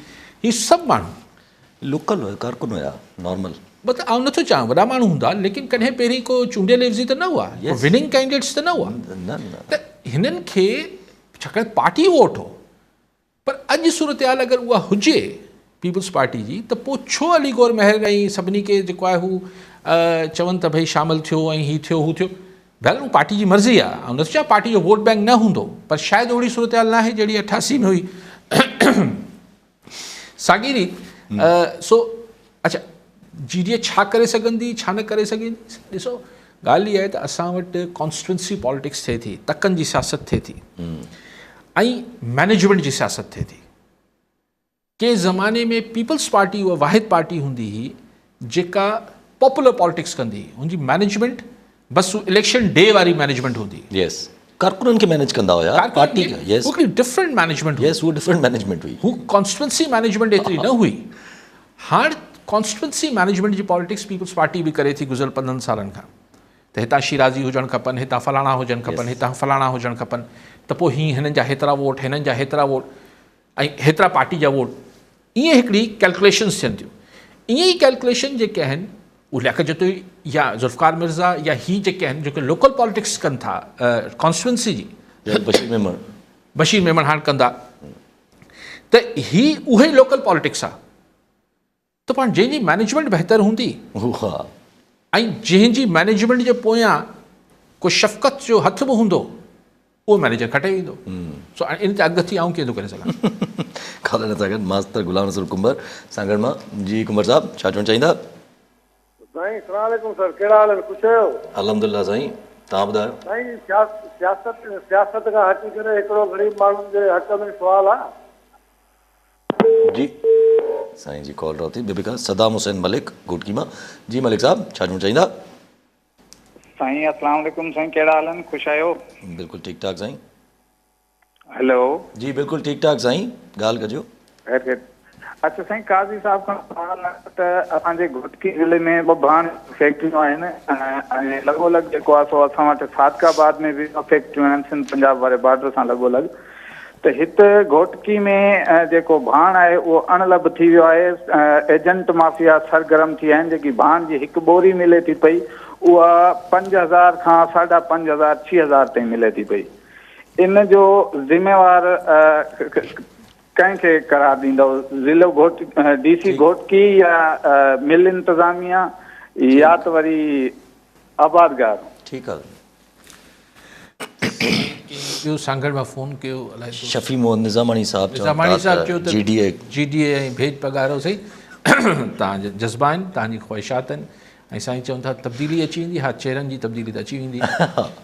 هي سڀ ماڻهو لوڪل هيا ڪارڪن هيا نارمل مطلب آئون نٿو چاهيان وڏا ماڻهو هوندا ليڪن ڪڏهن پهرين ڪو چونڊيل عيوضي ته نه هئا وننگ ڪينڊيڊيٽس ته نه هئا ته هنن کي ڇاڪاڻ پارٽي ووٽ هو پر اڄ صورتحال اگر اها هجي پيپلز پارٽي جي ته پوء ڇو علي گور مهر ۽ سڀني کي جيڪو آهي هو چون ته ڀئي شامل ٿيو ۽ هي ٿيو هو ٿيو بهرحال اهو پارٽي جي مرضي آهي آئون نٿو چوان پارٽي جو ووٽ بينڪ نه هوندو پر شايد اهڙي صورتحال نه آهي جهڙي 88 ۾ هئي ساڳي ريت سو اڇا جي ڊي اي ڇا ڪري سگهندي ڇا نه ڪري سگهندي ڏسو ڳالهه اها آهي ته اسان وٽ ڪانسٽيٽوئنسي پاليٽڪس ٿئي ٿي تڪن جي سياست ٿئي ٿي ۽ مينيجمينٽ جي سياست ٿئي ٿي ڪنهن زماني ۾ پيپلز پارٽي اها واحد پارٽي هوندي هئي جيڪا پاپولر پاليٽڪس ڪندي هئي هن جي مينيجمينٽ بس هو اليڪشن ڊي واري مئنيجمينٽ هوندي. يس ڪارڪنن کي مئنيج ڪندا هيا پارٽي کي يس هڪڙي ڊفرنٽ مئنيجمينٽ هئي. يس هو ڊفرنٽ مئنيجمينٽ هئي. هو ڪانسٽيٽوئنسي مئنيجمينٽ ايتري نه هئي. هاڻ ڪانسٽيٽوئنسي مئنيجمينٽ جي پاليٽڪس پيپلز پارٽي به ڪري ٿي گذريل 15 سالن کان ته هتان شيرازي هجڻ کپن هتان فلاڻا هجڻ کپن هتان فلاڻا هجڻ کپن ته پوء هي هنن جا هيترا ووٽ هنن جا هيترا ووٽ ۽ هيترا پارٽي جا ووٽ ائين هڪڙي ڪيلڪوليشنز ٿين ٿيون ائين ئي ڪيلڪوليشن جيڪي آهن اهي لياقت جتوئي يا ذوالفقار مرزا يا هي جيڪي آهن جيڪي لوڪل پاليٽڪس ڪن ٿا ڪانسٽيٽوئنسي جي بشير ميمڻ بشير ميمڻ هاڻ ڪندا ته هي اهي لوڪل پاليٽڪس آ ته پاڻ جنهن جي مئنيجمينٽ بهتر هوندي ۽ جنهن جي مئنيجمينٽ جي پويان ڪو شفقت جو هٿ به هوندو اهو مئنيجر کٽي ويندو. سو ان تي اڳ ٿي آئون ڪيئن ٿو ڪري سگهان. ڪالر سان گڏ ماستر غلام رسول ڪنڀر سانگهڙ مان. جي ڪنڀر صاحب ڇا چوڻ چاهيندا؟ سائين اسلام عليڪم سر ڪهڙا حال آهن خوش آهيو. الحمدلله سائين توهان ٻڌايو. سائين سياست سياست کان هٽي ڪري هڪڙو غريب ماڻهن جي حق ۾ سوال آ. جي سائين جي ڪال ڊراپ ٿي ٻي بڪا صدام حسين ملڪ گهوٽڪي مان جي ملڪ صاحب ڇا چوڻ چاهيندا. سائين اسلام عليڪم سائين ڪهڙا حال آهن خوش آهيو. بلڪل ٺيڪ ٺاڪ سائين. هيلو. جي بلڪل ٺيڪ ٺاڪ سائين ڳالهه ڪجو. خير خير اڇا سائين قاضي صاحب کان سوال آهي ته اسان جي گهوٽڪي ضلعي ۾ ٻه ڀاڻ فيڪٽريون آهن ۽ لڳو لڳ جيڪو آهي سو اسان وٽ صادق آباد ۾ به ٻه فيڪٽريون آهن سنڌ پنجاب واري بارڊر سان لڳو لڳ ته هت گهوٽڪي ۾ جيڪو ڀاڻ آهي اهو اڻ لڀ ٿي ويو آهي، ايجنٽ مافيا سرگرم ٿي ويا آهن، جيڪي ڀاڻ جي هڪ ٻوري ملي ٿي پئي اها 5000 کان ساڍا 5000 6000 تائين ملي ٿي پئي، ان جو ذميوار ڪنهن کي قرار ڏيندؤ ضلعو گهوٽ ڊي سي گهوٽڪي يا مل انتظاميا يا ته وري آبادگار؟ ٺيڪ آ. ٻيو سانگهڙ مان فون ڪيو الائي دوست شفيع محمد نظاماڻي صاحب چون نظاماڻي ٿا صاحب چيو ته ته جي ڊي اي جي ڊي اي ۽ ڀيڄ پگهارو سائين توهان جا جذبا آهن توهان جي خواهشات آهن ۽ سائين چون ٿا تبديلي اچي ويندي ها چهرن جي تبديلي ته اچي ويندي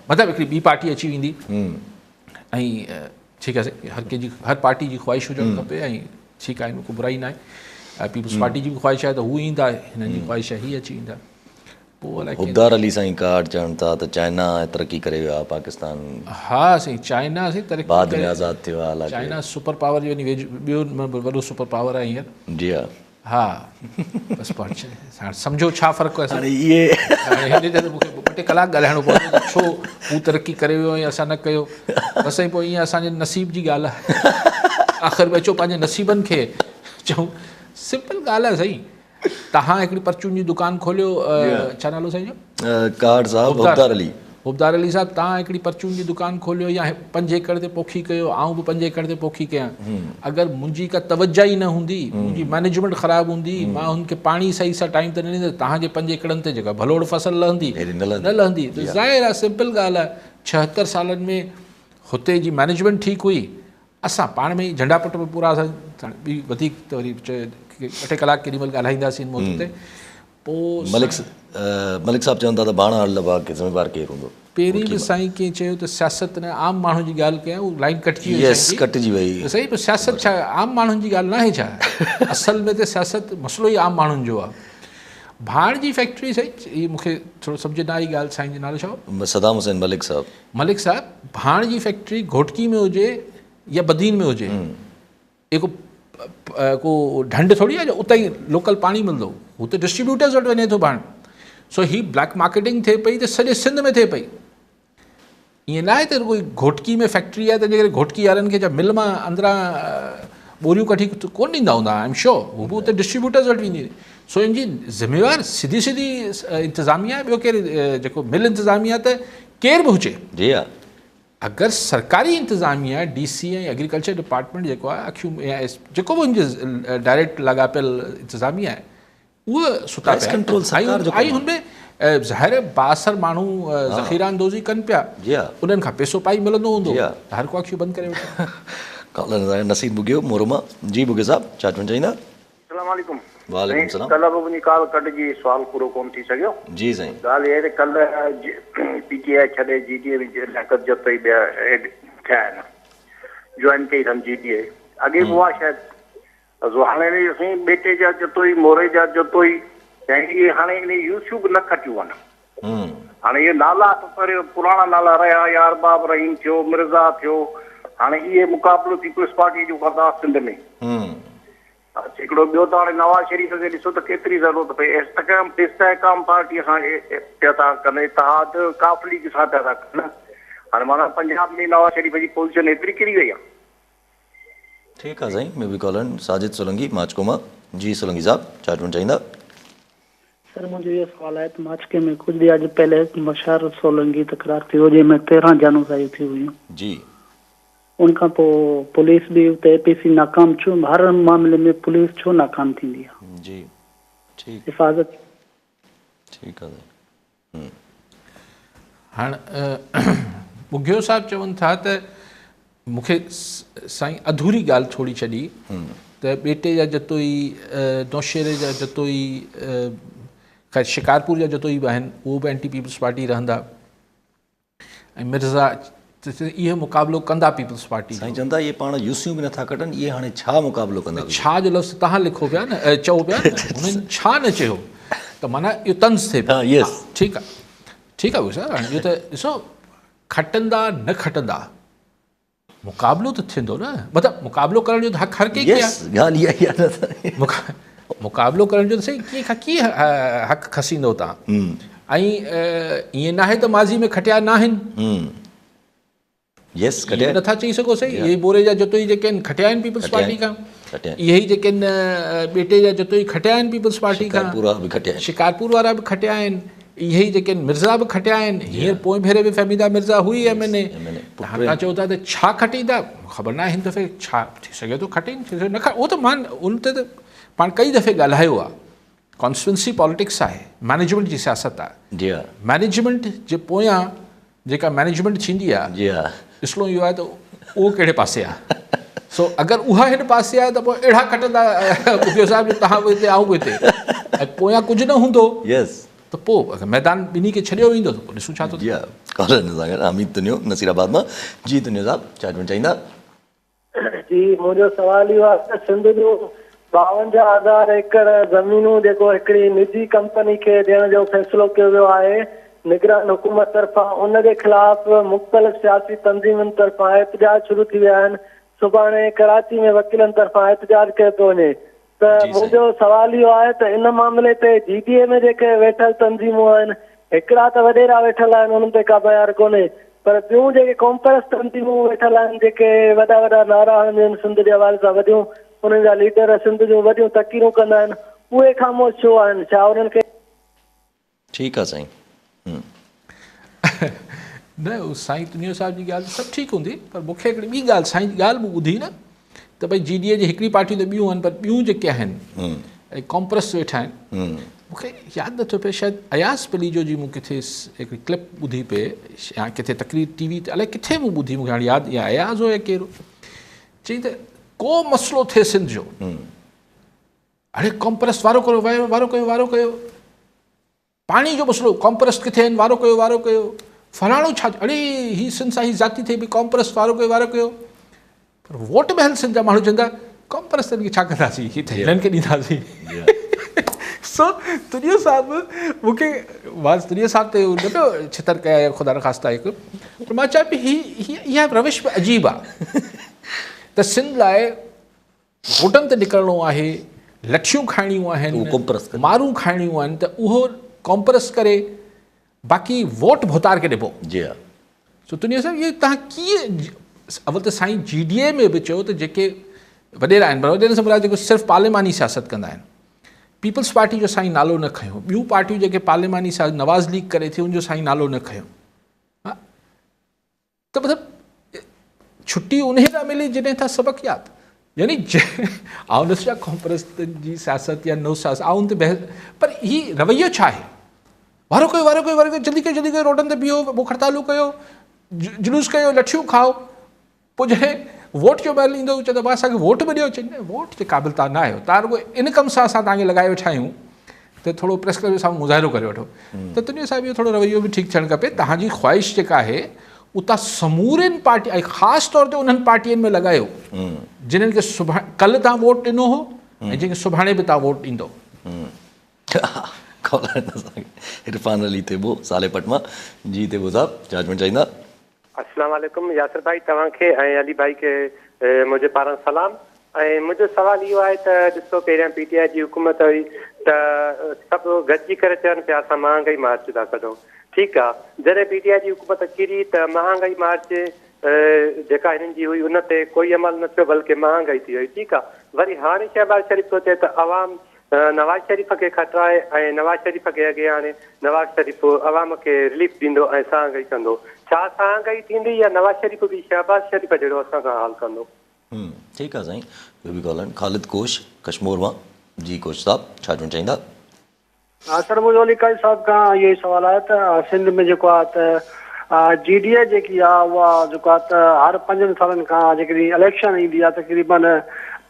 مطلب هڪڙي ٻي پارٽي اچي ويندي ۽ ٺيڪ آهي سائين هر ڪنهن جي هر پارٽي جي خواهش هجڻ کپي ۽ ٺيڪ آهي ڪو برائي ناهي پيپلز پارٽي جي به خواهش آهي ته هو ايندا هنن جي خواهش آهي هي اچي ويندا پوء الائي ڪنهن حبدار علي سائين ڪارڊ چون ٿا ته چائنا ترقي ڪري ويو آهي پاڪستان ها سائين چائنا سائين ترقي بعد ۾ آزاد ٿيو آهي حالانڪه چائنا سپر پاور جي وڃي ويجهو ٻيو نمبر وڏو سپر پاور آهي هينئر جي ها ها بس پاڻ هاڻ سمجهو ڇا فرق آهي هاڻي اهي هاڻي هن تي مونکي ٻه ٽي ڪلاڪ ڳالهائڻو پوندو ته ڇو هو ترقي ڪري ويو ۽ اسان نه ڪيو بس سائين پوء ائين اسان جي نصيب جي ڳالهه آهي آخر ۾ اچو پنهنجي نصيبن کي چئون سمپل ڳالهه آهي سائين تهان هڪڙي پرچون جي دڪان کوليو ڇا نالو سائين جو؟ ڪاهڙ صاحب حبدار علي. حبدار علي صاحب تهان هڪڙي پرچون جي دڪان کوليو يا 5 ايڪڙ تي پوکي ڪيو آئون به 5 ايڪڙ تي پوکي ڪيان اگر منهنجي ڪا توجه ئي نه هوندي منهنجي مئنيجمينٽ خراب هوندي مان هن کي پاڻي صحيح سان ٽائيم تي نه ڏيندس تهان جي 5 ايڪڙن تي جيڪا ڀلوڙ فصل لهندي نه لهندي ته ظاهر آهي سمپل ڳالهه آهي 76 سالن ۾ هتي جي مئنيجمينٽ ٺيڪ هئي اسان پاڻ ۾ ئي جهنڊا پٽ به پورا اسان ٻي وڌيڪ ته وري ٻه ٽي ڪلاڪ ڪيڏي مهل ڳالهائينداسين ان موضوع تي پوء ملڪ ملڪ صاحب چون ٿا ته ڀاڻا هڙ لڀا کي ذميوار ڪير هوندو؟ پهرين به سائين ڪنهن چيو ته سياست نه عام ماڻهن جي ڳالهه ڪيان اهو لائين ڪٽجي وئي يس ڪٽجي وئي ته سائين پوء سياست ڇا عام ماڻهن جي ڳالهه ناهي ڇا اصل ۾ ته سياست مسئلو ئي عام ماڻهن جو آهي ڀاڻ جي فيڪٽري سائين هي مون کي ٿورو سمجهه نه آئي ڳالهه سائين جو نالو ڇا هو؟ صدام حسين ملڪ صاحب. ملڪ صاحب ڀاڻ جي فيڪٽري گهوٽڪي ۾ هجي يا بدين ۾ هجي اهي ڪو ڪو ڍنڍ ٿوري آهي جو اتان ئي لوڪل پاڻي ملندو هو ته ڊسٽريبيوٽرز وٽ وڃي ٿو ڀاڻ سو هي بليڪ مارڪيٽنگ ٿئي پئي ته سڄي سنڌ ۾ ٿئي پئي ائين نه آهي ته رڳو گهوٽڪي ۾ فيڪٽري آهي تنهنجي ڪري گهوٽڪي وارن کي جا مل مان اندران ٻوريون ڪڍي ڪونه ڏيندا هوندا I am sure هو به اتي ڊسٽريبيوٽرز وٽ ويندي سو ان جي ذميوار سڌي سڌي انتظاميا آهي ٻيو ڪير جيڪو مل انتظاميا ته ڪير به هجي جي ها اگر سرڪاري انتظاميا ڊي سي ۽ ايگريڪلچر ڊپارٽمينٽ جيڪو آهي اکيون يا جيڪو به ان جي ڊائريڪٽ لاڳاپيل انتظاميا آهي اهو ستا پرائس پيا ڪنٽرول سرڪار جو ۽ هن ۾ ظاهر بااثر ماڻهو ذخيره اندوزي ڪن پيا جي ها انهن کان پيسو پائي ملندو هوندو جي ها ته هر ڪو اکيون بند ڪري ويٺو ڪالر نصير ٻگهيو مورو مان جي ٻگهيو صاحب ڇا چوڻ چاهيندا؟ السلام عليڪم وعليڪم سائين السلام. ڪلهه به منهنجي ڪال ڪٽجي سوال پورو ڪونه ٿي سگهيو. جي سائين. ڳالهه اها آهي ته ڪلهه پي ٽي آء ڇڏي جي ڊي اي ۾ لياقت جتوئي ٻيا ايڊ ٿيا آهن جوائن ڪئي اٿن جي ڊي اي اڳي به هئا شايد هاڻي وري سائين ٻيٽي جا جتوئي موري جا جتوئي يعني اهي هاڻي انهي يوسيون به نه کٽيون آهن. هاڻي اهي نالا ته پر پراڻا نالا رهيا يا ارباب رحيم ٿيو، مرزا ٿيو، هاڻي اهي مقابلو پيپلز پارٽيء جو ڪندا سنڌ ۾. اڇا هڪڙو ٻيو ته هاڻي نواز شريف کي ڏسو ته ڪيتري ضرورت پئي استحڪام استحڪام پارٽيء سان پيا ٿا ڪن اتحاد قاف ليگ سان پيا ٿا ڪن هاڻي معنيٰ پنجاب ۾ نواز شريف جي پوزيشن ايتري ڪري وئي آهي. ٺيڪ آ سائين ٻيو به ڪالر ساجد سولنگي ماچڪو مان جي سولنگي صاحب ڇا چوڻ چاهيندا. سر منهنجو اهو سوال آهي ته ماڇڪي ۾ ڪجهه ڏينهن اڄ پهلي بشار سولنگي تڪرار ٿيو جنهن ۾ 13 جانون ضايع ٿي ويون. جي. ان کان پوء پوليس به اتي اي پي سي ناڪام ڇو هر معاملي ۾ پوليس ڇو ناڪام ٿيندي آهي. جي ٺيڪ. حفاظت. ٺيڪ آ سائين. هاڻ ٻگهيو صاحب چون ٿا ته مون کي سائين اڌوري ڳالهه ٿوري ڇڏي ته ٻيٽي جا جتوئي، نوشهري جا جتوئي، خير شڪارپور جا جتوئي به آهن اهو به اينٽي پيپلز پارٽي رهندا ۽ مرزا اهو مقابلو ڪندا پيپلز پارٽي سائين چون ٿا اهي پاڻ يوسيون به نٿا ڪٽن اهي هاڻي ڇا مقابلو ڪندا؟ ڇا جو لفظ تهان لکو پيا نه چئو پيا نه هنن ڇا نه چيو ته معنيٰ اهو طنز ٿئي پيو. ٺيڪ آهي ٺيڪ آهي صاحب هاڻي اهو ته ڏسو کٽندا نه کٽندا مقابلو ته ٿيندو نه مطلب مقابلو ڪرڻ جو ته حق هر ڪنهن کي آهي. ڳالهه اها ئي آهي نه مقابلو ڪرڻ جو ته سائين ڪنهن کان ڪيئن حق کسيندو تان ۽ ائين ناهي ته ماضي ۾ کٽيا ناهن. يس کٽيا نٿا چئي سگهو سائين اهي بوري جا جتوئي جيڪي آهن کٽيا آهن پيپلز پارٽي کان اهي ئي جيڪي آهن ٻيٽي جا جتوئي کٽيا آهن پيپلز پارٽي کان شڪارپور وارا به کٽيا آهن اهي ئي جيڪي آهن مرزا به کٽيا آهن هينئر پوئين ڀيري به فهميده مرزا هئي ايم اين اي هاڻ توهان چئو ٿا ته ڇا کٽيندا خبر ناهي هن دفعي ڇا ٿي سگهي ٿو کٽين ٿي سگهي نه اهو ته مان ان تي ته پاڻ ڪئي دفعي ڳالهايو آهي ڪانسٽيٽوئنسي پاليٽڪس آهي مئنيجمينٽ جي سياست آهي جي ها مئنيجمينٽ جي پويان جيڪا مئنيجمينٽ ٿيندي آهي جي ها ڏسڻو اهو آهي ته اهو ڪهڙي پاسي آهي سو اگر اها هن پاسي آهي ته پوء اهڙا کٽندا ٻگهيو صاحب جو تهان به هتي آئون به هتي ۽ پويان ڪجهه نه هوندو يس ته پوء اگر ميدان ٻنهي کي ڇڏيو ويندو ته پوء ڏسون ڇا ٿو جي ها ڪالر هن سان گڏ حميد تنيو نصير آباد مان جي تنيو صاحب ڇا چوڻ چاهيندا. جي منهنجو سوال اهو آهي ته سنڌ جون 52 هزار ايڪڙ زمينون جيڪو هڪڙي نجي ڪمپني کي ڏيڻ جو فيصلو ڪيو ويو آهي نگران حڪومت طرفان ان جي خلاف مختلف سياسي تنظيمن طرفان احتجاج شروع ٿي ويا آهن سڀاڻي ڪراچي ۾ وڪيلن طرفان احتجاج ڪيو پيو وڃي ته منهنجو سوال اهو آهي ته ان معاملي تي جي ڊي اي ۾ جيڪي ويٺل تنظيمون آهن، هڪڙا ته وڏيرا ويٺل آهن انهن تي ڪا بيار ڪونهي پر ٻيون جيڪي قومپرست تنظيمون ويٺل آهن جيڪي وڏا وڏا نعرا هڻنديون آهن سنڌ جي حوالي سان وڏيون انهن جا ليڊر سنڌ جون وڏيون تقريرون ڪندا آهن اهي خاموش ڇو آهن ڇا انهن کي ٺيڪ آ سائين. نه سائين تنيو صاحب جي ڳالهه ته سڀ ٺيڪ هوندي پر مون کي هڪڙي ٻي ڳالهه سائين جي ڳالهه مون ٻڌي نه ته ڀئي جي ڊي اي جي هڪڙي پارٽيون ته ٻيون آهن پر ٻيون جيڪي آهن ۽ ڪامپرس ويٺا آهن مون کي ياد نٿو پئي شايد اياز پليجو جي مون ڪٿي هڪڙي ڪلپ ٻڌي پئي يا ڪٿي تقرير ٽي وي تي الائي ڪٿي مون ٻڌي مون کي هاڻي ياد يا اياز هو يا ڪير هو چئي ته ڪو مسئلو ٿئي سنڌ جو اڙي ڪامپرس وارو ڪيو وارو ڪيو وارو ڪيو پاڻي جو مسئلو ڪامپرس ڪٿي آهن وارو ڪيو وارو ڪيو فلاڻو ڇا اڙي هي سنڌ سان هي ذاتي ٿئي پئي ڪامپرس وارو ڪيو وارو ڪيو پر ووٽ مهل سنڌ جا ماڻهو چوندا ڪامپرس کي ڇا ڪنداسين هي ته هنن کي ڏينداسين سو تنيو صاحب مونکي واز تنيو صاحب تي نه پيو ڇتر ڪيا يا خدا نخواسته هڪ پر مان چوان پيو هي اها روش به عجيب آهي ته سنڌ لاء روڊن تي نڪرڻو آهي، لٺيون کائڻيون آهن، مارون کائڻيون آهن ته اهو ڪامپرس ڪري باقي ووٽ ڀوتار کي ڏبو. جي ها. سو تنهنجي صاحب اهي تهان ڪيئن اول ته سائين جي ڊي اي ۾ به چيو ته جيڪي وڏيرا آهن پر وڏيرن سان مراد جيڪو صرف پارليماني سياست ڪندا آهن پيپلز پارٽي جو سائين نالو نه کنيو ٻيون پارٽيون جيڪي پارليماني سياست نواز ليگ ڪري ٿي ان جو سائين نالو نه کنيو ته مطلب ڇٽي انهي لاء ملي جڏهن ٿا سبق ياد يعني آئون نه سوچيان قومپرستن جي سياست يا نو سياست آئون تي بحث پر هي رويو ڇا آهي وارو ڪيو وارو ڪيو وارو ڪيو جلدي ڪيو جلدي ڪيو روڊن تي بيهو بک هڙتالون ڪيو جلوس ڪيو لٺيون کائو پوء جڏهن ووٽ جو مهل ايندو چوندا بابا اسان کي ووٽ به ڏيو چئي نه ووٽ جي قابل تان نه آهيو تان رڳو ان ڪم سان اسان تان کي لڳائي ويٺا آهيون ته ٿورو پريس ڪلب جي سامهون مظاهرو ڪري وٺو ته تنوير صاحب اهو ٿورو رويو به ٺيڪ ٿيڻ کپي توهان جي خواهش جيڪا آهي اها توهان سمورين پارٽي ۽ خاص طور تي انهن پارٽين ۾ لڳايو جنهن کي سڀاڻي ڪل توهان ووٽ ڏنو هو ۽ جنهن کي سڀاڻي به توهان ووٽ ڏيندو. ڪالر اسان کي عرفان علي ٿيٻو صالح پٽ مان جي ٿيٻو صاحب ڇا چوڻ چاهيندا. السلام عليڪم ياسر ڀائي توهان کي ۽ علي ڀائي کي منهنجي پاران سلام ۽ منهنجو سوال اهو آهي ته ڏسو پهريان پي ٽي آء جي حڪومت هئي ته سڀ گڏجي ڪري چون پيا اسان مهانگائي مارچ ٿا ڪڍون ٺيڪ آ جڏهن پي ٽي آء جي حڪومت ڪري ته مهانگائي مارچ جيڪا هنن جي هئي ان تي ڪوئي عمل نه ٿيو بلڪه مهانگائي ٿي وئي ٺيڪ آ وري هاڻي شهباز شريف ٿو چئي ته عوام نواز شريف کي کٽرائي ۽ نواز شريف کي اڳي آڻي نواز شريف عوام کي رليف ڏيندو ۽ سهانگائي ڪندو ڇا سهانگائي ٿيندي يا نواز شريف به شهباز شريف جهڙو اسان سان حال ڪندو. ٺيڪ آ سائين ٻيو به ڪالر آهن خالد ڪوش ڪشمور مان جي ڪوش صاحب ڇا چوڻ چاهيندا. ها سر منهنجو علي قاضي صاحب کان اهو ئي سوال آهي ته سنڌ ۾ جيڪو آهي ته جي ڊي اي جيڪي آهي اها جيڪو آهي ته هر پنجن سالن کان جيڪڏهن اليڪشن ايندي آهي تقريبن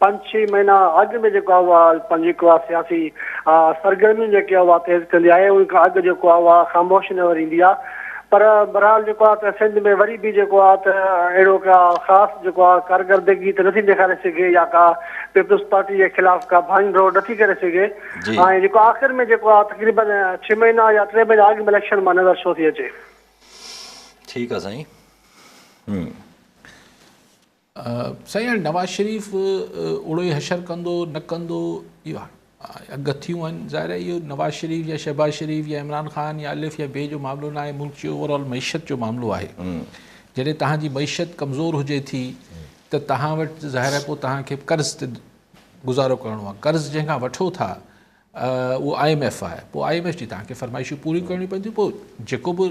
پنج ڇهه مهينا اڳ ۾ جيڪو آهي اها پنهنجي جيڪو آهي سياسي سرگرميون جيڪي آهي اها تيز ڪندي آهي ان کان اڳ جيڪو آهي اها خاموش نظر ايندي آهي پر بهرحال جيڪو آهي ته سنڌ ۾ وري به جيڪو آهي ته اهڙو ڪا خاص جيڪو آهي ڪارڪردگي ته نٿي ڏيکاري سگهي يا ڪا پيپلز پارٽي جي خلاف ڪا ڀڃ ڊوڙ نٿي ڪري سگهي ۽ جيڪو آخر ۾ جيڪو آهي تقريبن ڇهه مهينا يا ٽي مهينا اڳ ۾ اليڪشن مان نظر ڇو ٿي اچي. ٺيڪ آ سائين. سائين هاڻي نواز شريف اهڙو ئي حشر ڪندو نه ڪندو اهو اڳ ٿيون آهن ظاهر آهي اهو نواز شريف يا شهباز شريف يا عمران خان يا الف يا بي جو معاملو نه آهي ملڪ جي اوور آل معيشت جو معاملو آهي جڏهن توهان جي معيشت ڪمزور هجي ٿي ته توهان وٽ ظاهر آهي پوء توهان کي قرض تي گذارو ڪرڻو آهي قرض جنهن کان وٺو ٿا اهو I M F آهي پوء I M F جي توهان کي فرمائشون پوريون ڪرڻيون پونديون پوء جيڪو به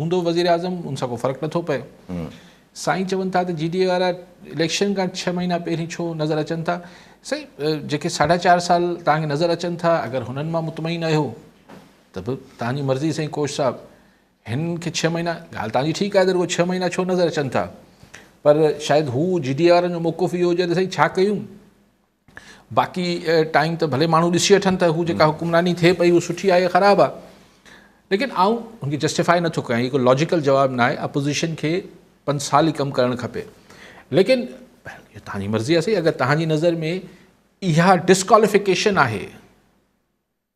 هوندو وزير اعظم ان سان ڪو فرق نٿو پئي سائين چون ٿا ته جي ڊي اي وارا اليڪشن کان ڇهه مهينا پهرين ڇو نظر اچن ٿا سائين جيڪي ساڍا چار سال توهان کي نظر اچن ٿا اگر هنن مان مطمئن آهيو ته به توهان جي مرضي سائين ڪوش صاحب هن کي ڇهه مهينا ڳالهه توهان جي ٺيڪ آهي ته رڳو ڇهه مهينا ڇو نظر اچن ٿا پر شايد هو جي ڊي اي وارن جو موقف اهو هجي ته سائين ڇا ڪيون باقي ٽائيم ته ڀلي ماڻهو ڏسي وٺن ته هو جيڪا حڪمراني ٿئي پئي هو سٺي آهي يا خراب آهي ليڪن آئون هن کي جسٽيفائي نٿو ڪيان هي ڪو لاجيڪل جواب نه آهي اپوزيشن کي پنج سال ئي ڪم ڪرڻ کپي ليڪن توهان جي مرضي آهي اگر توهان جي نظر ۾ اها ڊسڪواليفڪيشن آهي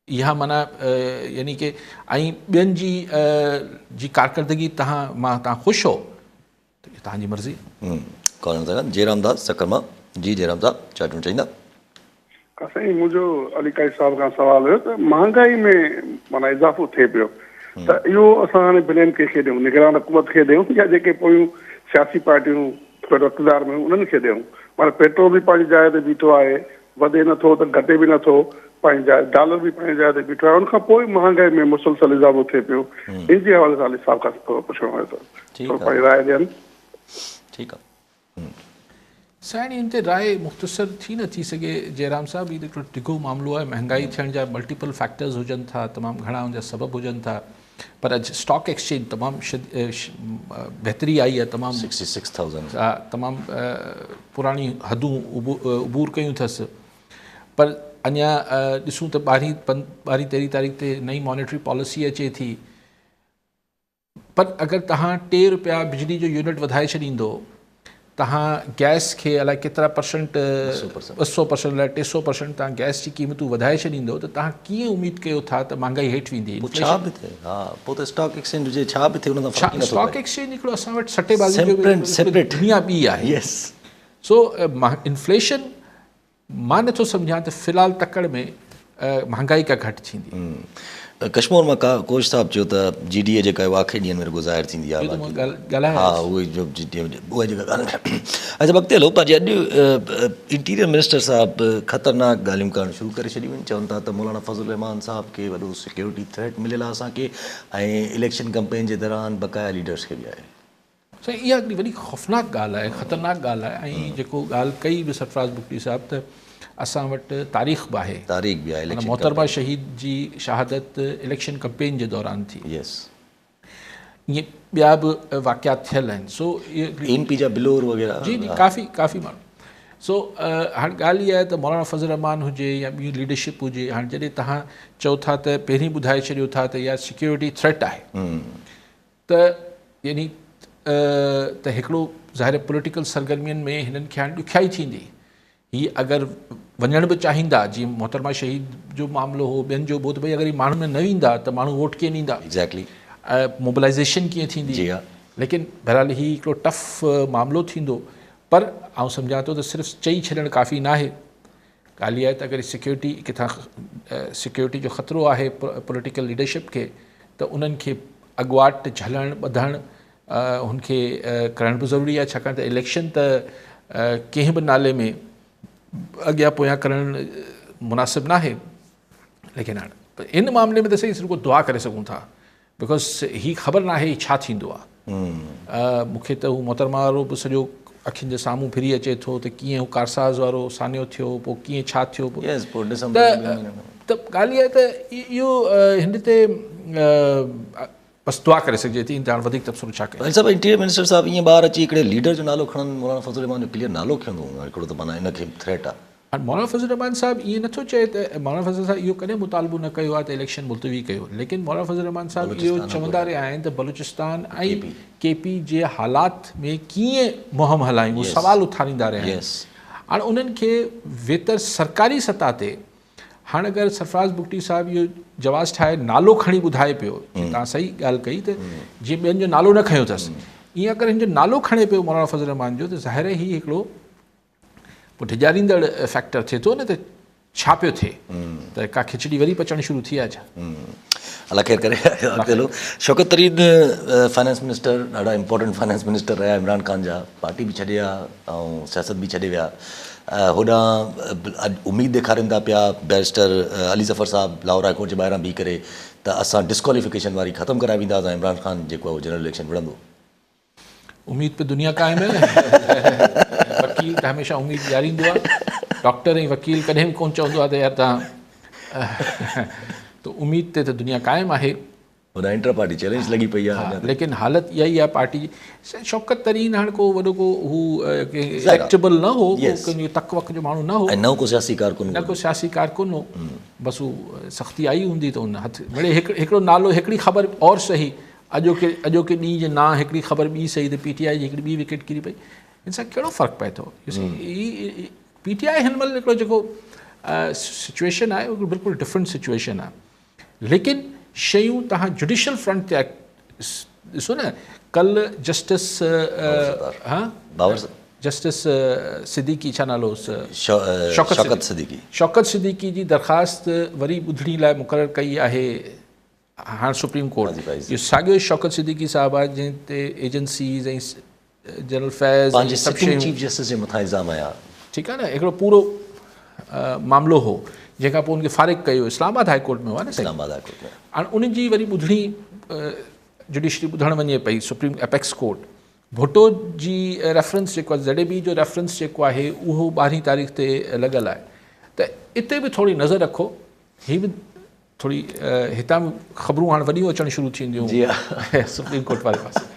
اها معنيٰ يعني ڪي ۽ ٻين جي جي ڪارڪردگي تهان مان تهان خوش هو ته اها تهان جي مرضي. ڪالر سان جيرام داس سکر مان جي جيرام صاحب ڇا چوڻ چاهيندا. سائين منهنجو علي قائد صاحب کان سوال هيو ته مهانگائي ۾ معنيٰ اضافو ٿئي پيو ته اهو اسان هاڻي بليم ڪنهن کي ڏيون نگران حڪومت کي ڏيون يا جيڪي پويون سياسي پارٽيون اقتدار ۾ هيون انهن کي ڏيون معنيٰ پيٽرول به پنهنجي جاء تي بيٺو آهي وڌي نه ٿو ته گهٽي به نه ٿو پنهنجي جاء ڊالر به پنهنجي جاء تي بيٺو آهي ان کان پوء مهانگائي ۾ مسلسل اضافو ٿئي پيو ان جي حوالي سان علي صاحب کان ٿورو پڇڻو هيو ته ٿورو پنهنجي راء ڏين. ٺيڪ آ. سائين ان تي راء مختصر ٿي نه ٿي سگهي جئرام صاحب هي ته هڪڙو ڊگهو معاملو آهي مهانگائي ٿيڻ جا ملٽيپل فيڪٽرز هجن ٿا تمام گهڻا ان جا سبب هجن ٿا پر اڄ اسٽاڪ ايڪسچينج تمام بهتري آئي آهي تمام تمام پراڻي حدون عبور ڪيون اٿس پر اڃا ڏسون ته ٻارهين ٻارهين تيرهين تاريخ تي نئين مانيٽري پاليسي اچي ٿي پر اگر توهان ٽي روپيا بجلي جو يونٽ وڌائي ڇڏيندو توهان گئس کي الائي ڪيترا پرسنٽ 200 پرسنٽ الائي 300 پرسنٽ توهان گئس جي قيمتون وڌائي ڇڏيندو ته توهان ڪيئن اميد ڪيو ٿا ته مهانگائي هيٺ ويندي پوء ڇا به ٿئي ها پوء ته اسٽاڪ ايڪسچينج هجي ڇا به ٿئي ان سان فرق ئي نٿو پئي اسٽاڪ ايڪسچينج هڪڙو اسان وٽ سٽي بازي جو دنيا ٻي آهي يس سو انفليشن مان نٿو سمجهان ته في الحال تڪڙ ۾ مهانگائي ڪا گهٽ ٿيندي. ڪشمور مان ڪا ڪوش صاحب چيو ته جي ڊي اي جيڪا آهي اها آخري ڏينهن ۾ رڳو ظاهر ٿيندي آهي باقي ها اهي جو جي ڊي اي اها جيڪا ڳالهه اچها اڳتي هلو پنهنجي اڄ انٽيريئر منسٽر صاحب خطرناڪ ڳالهيون ڪرڻ شروع ڪري ڇڏيون آهن چون ٿا ته مولانا فضل الرحمان صاحب کي وڏو سيڪيورٽي ٿريٽ مليل آهي اسان کي ۽ اليڪشن ڪمپين جي دوران بقايا ليڊرز کي به آهي. سائين اها هڪڙي وڏي خوفناڪ ڳالهه آهي خطرناڪ ڳالهه آهي ۽ جيڪو ڳالهه ڪئي به سرفراز بگٽي صاحب ته اسان وٽ تاريخ به آهي تاريخ به آهي محترمه شهيد جي شهادت اليڪشن ڪمپين جي دوران ٿي يس ائين ٻيا به واقعات ٿيل آهن سو اين پي جا بلور وغيره جي جي ڪافي ڪافي ماڻهو سو هاڻ ڳالهه اها آهي ته مولانا فضل الرحمان هجي يا ٻي ليڊرشپ هجي هاڻ جڏهن تهان چئو ٿا ته پهرين ٻڌائي ڇڏيو ٿا ته اها سيڪيورٽي ٿريٽ آهي ته يعني ته هڪڙو ظاهر پوليٽيڪل سرگرمين ۾ هنن کي هاڻي ڏکيائي ٿيندي. هي اگر وڃڻ به چاهيندا جيئن محترمه شهيد جو معاملو هو ٻين جو به هو ته ڀئي اگر هي ماڻهن ۾ نه ويندا ته ماڻهو ووٽ ڪيئن ڏيندا Exactly. Mobilisation ڪيئن ٿيندي جي ها. ليڪن بهرحال هي هڪڙو ٽف معاملو ٿيندو پر آئون سمجهان ٿو ته صرف چئي ڇڏڻ ڪافي ناهي ڳالهه اها آهي ته اگر سيڪيورٽي ڪٿان سيڪيورٽي جو خطرو آهي پوليٽيڪل ليڊرشپ کي ته انهن کي اڳواٽ جهلڻ ٻڌڻ هن کي ڪرڻ به ضروري آهي ڇاڪاڻ ته اليڪشن ته ڪنهن به نالي ۾ اڳيان پويان ڪرڻ مناسب ناهي ليڪن هاڻ ان معاملي ۾ ته صحيح رڳو دعا ڪري سگهون ٿا because هي خبر ناهي ڇا ٿيندو آ مون کي ته هو محترمه وارو به سڄو اکين جي سامهون ڦري اچي ٿو ته ڪيئن هو ڪارساز وارو سانحو ٿيو پوء ڪيئن ڇا ٿيو ته ته ڳالهه اها آهي ته اهو هن تي بس دعا ڪري سگهجي ٿي ان تي هاڻ وڌيڪ تبصرو ڇا ڪجي. وزير صاحب انٽيريئر منسٽر صاحب ائين ٻاهر اچي هڪڙي ليڊر جو نالو کڻن مولانا فضل الرحمان جو ڪليئر نالو کنيو هوندو هڪڙو ته معنيٰ ان کي ٿريٽ آ. هاڻ مولانا فضل الرحمان صاحب ائين نٿو چئي ته مولانا فضل صاحب اهو ڪڏهن مطالبو نه ڪيو آهي ته اليڪشن ملتوي ڪيو ليڪن مولانا فضل الرحمان صاحب اهو چوندا رهيا آهن ته بلوچستان ۽ ڪي پي جي حالات ۾ ڪيئن مهم هلايون اهو سوال اٿاريندا رهيا آهن هاڻ انهن کي ويتر سرڪاري سطح تي هاڻ اگر سرفراز بگٽي صاحب اهو جواز ٺاهي نالو کڻي ٻڌائي پيو توهان صحيح ڳالهه ڪئي ته جيئن ٻين جو نالو نه کنيو اٿس ائين اگر هن جو نالو کڻي پيو مولانا فضل الرحمان جو ته ظاهر آهي هي هڪڙو پوء ڊيڄاريندڙ فيڪٽر ٿئي ٿو نه ته ڇا پيو ٿئي ته ڪا کچڙي وري پچڻ شروع ٿي آهي ڇا؟ الله خير ڪري اڳتي هلو شوڪت ترين فائنانس منسٽر ڏاڍا امپورٽنٽ فائنانس منسٽر رهيا عمران خان جا پارٽي به ڇڏي ويا ۽ سياست به ڇڏي ويا هوڏانهن اڄ اميد ڏيکارين ٿا پيا بئريسٽر علي ظفر صاحب لاهور هاء ڪورٽ جي ٻاهران بيهي ڪري ته اسان ڊسڪواليفڪيشن واري ختم ڪرائي وينداسين ۽ عمران خان جيڪو آهي اهو جنرل اليڪشن وڙهندو. اميد پي دنيا قائم هي وڪيل ته هميشه اميد ڏياريندو آهي ڊاڪٽر ۽ وڪيل ڪڏهن به ڪونه چوندو آهي ته يار توهان ته اميد تي ته دنيا قائم آهي. هوڏانهن انٽر پارٽي چئلينج لڳي پئي آهي اڃا ليڪن حالت اها ئي آهي پارٽي جي شوڪت ترين هاڻ ڪو وڏو ڪو هو اليڪٽيبل نه هو ڪو ڪنهن تڪ وڪ جو ماڻهو نه هو ۽ نه ڪو سياسي ڪارڪن نه ڪو سياسي ڪارڪن هو بس هو سختي آئي هوندي ته ان هٿ مڙئي هڪڙو نالو هڪڙي خبر اور صحيح اڄوڪي اڄوڪي ڏينهن جي نان هڪڙي خبر ٻي صحيح ته پي ٽي آء جي هڪڙي ٻي وڪيٽ ڪري پئي ان سان ڪهڙو فرق پئي ٿو پي ٽي آء هن مهل هڪڙو جيڪو سچويشن آهي اهو بلڪل ڊفرنٽ سچويشن آهي ليڪن شيون توهان جڊيشل فرنٽ تي ڏسو نه ڪل جسٽس ها جسٽس صديقي ڇا نالو هوس شوڪت صديقي شوڪت صديقي جي درخواست وري ٻڌڻي لاء مقرر ڪئي آهي هاڻ سپريم ڪورٽ اهو ساڳيو شوڪت صديقي صاحب آهي جنهن تي ايجنسيز ۽ جنرل فيض پنهنجي سٽنگ چيف جسٽس جي مٿان الزام هنيا. ٺيڪ آهي نه هڪڙو پورو معاملو هو جنهن کان پوء ان کي فارغ ڪيو اسلام آباد هاء ڪورٽ ۾ هئا نه اسلام آباد هاء ڪورٽ ۾ هاڻ ان جي وري ٻڌڻي جڊيشري ٻڌڻ وڃي پئي سپريم ايپيڪس ڪورٽ ڀٽو جي ريفرنس جيڪو آهي زيڊ اي بي جو ريفرنس جيڪو آهي اهو ٻارهين تاريخ تي لڳل آهي ته اتي به ٿوري نظر رکو هي به ٿوري هتان به خبرون هاڻ وڏيون اچڻ شروع ٿينديون جي ها سپريم ڪورٽ واري پاسي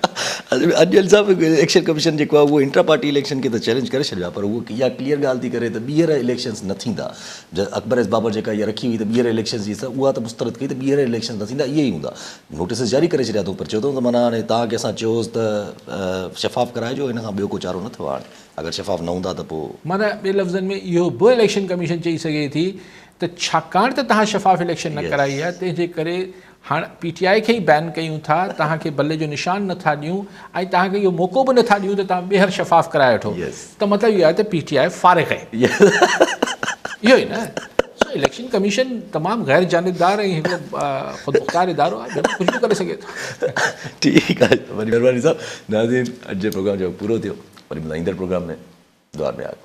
اڄ علي صاحب اليڪشن ڪميشن جيڪو آهي اهو انٽرا پارٽي اليڪشن کي ته چئلينج ڪري ڇڏيو آهي پر اهو اها ڪليئر ڳالهه ٿي ڪري ته ٻيهر اليڪشنز نه ٿيندا اڪبر ايس بابر جيڪا اها رکي هئي ته ٻيهر اليڪشنز جي اها ته مسترد ڪئي ته ٻيهر اليڪشنز نه ٿيندا اهي ئي هوندا نوٽيسز جاري ڪري ڇڏيا اٿئون پر چيو اٿئون ته معنيٰ هاڻي توهان کي اسان چيو هوس ته شفاف ڪرائجو ان کان ٻيو ڪو چارو نه اٿو هاڻي اگر شفاف نه هوندا ته پوء. معنيٰ ٻين لفظن ۾ اهو به اليڪشن ڪميشن چئي سگهي ٿي ته ڇاڪاڻ ته توهان شفاف اليڪشن نه ڪرائي آهي تنهن جي ڪري هاڻ پي ٽي آء کي ئي بين ڪيون ٿا توهان کي بلي جو نشان نه ٿا ڏيون ۽ توهان کي اهو موقعو به نه ٿا ڏيون ته توهان ٻيهر شفاف ڪرائي وٺو ته مطلب اهو آهي ته پي ٽي آء فارغ آهي اهو ئي نه سو اليڪشن ڪميشن تمام غير جانبدار ۽ هڪڙو خودمختار ادارو آهي بلڪل ڪجهه به ڪري سگهي ٿو. ٺيڪ آهي وڏي مهرباني صاحب ناظرين اڄ جي پروگرام جو وقت پورو ٿيو. وري ملان ايندڙ پروگرام ۾ دعا ۾ ياد.